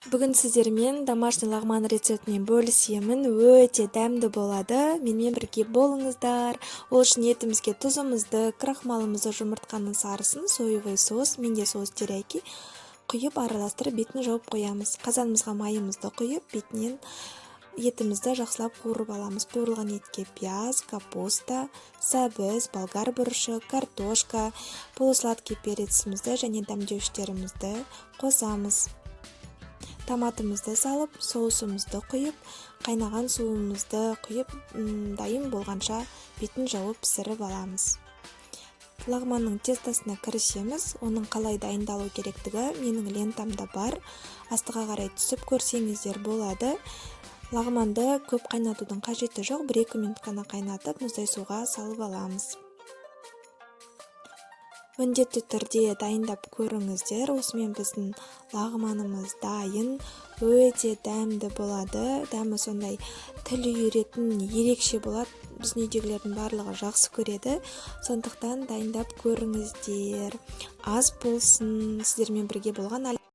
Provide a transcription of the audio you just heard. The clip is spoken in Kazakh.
Бүгін сіздермен домашний лағман рецептімен бөлісемін. Өте дәмді болады. Менімен бірге болыңыздар. Ол үшін етімізге тұзымызды, крахмалымызды, жұмыртқаның сарысын, соевый соус, менде соус терияки, құйып, араластырып, бетін жауып қоямыз. Қазанымызға майымызды құйып, бетінен етімізді жақсылап қуырып аламыз. Қуырылған етке пияз, капуста, сәбіз, болгар бұрышы, картошка, полусладкий перецімізді және дәмдеуіштерімізді қосамыз. Томатымызды салып, соусымызды құйып, қайнаған суымызды құйып, дайын болғанша бетін жауып пісіріп аламыз. Лағманның тестосына кірісеміз. Оның қалай дайындалу керектігі менің лентамда бар, астыға қарай түсіп көрсеңіздер болады. Лағманды көп қайнатудың қажеті жоқ, 1-2 минут қана қайнатып, мұздай суға салып аламыз. Міндетті түрде дайындап көріңіздер. Осымен біздің лағманымыз дайын. Өте дәмді болады. Дәмі сондай тіл үйіретін, ерекше болады. Біздің үйдегілердің барлығы жақсы көреді, сондықтан дайындап көріңіздер. Ас болсын! Сіздермен бірге болған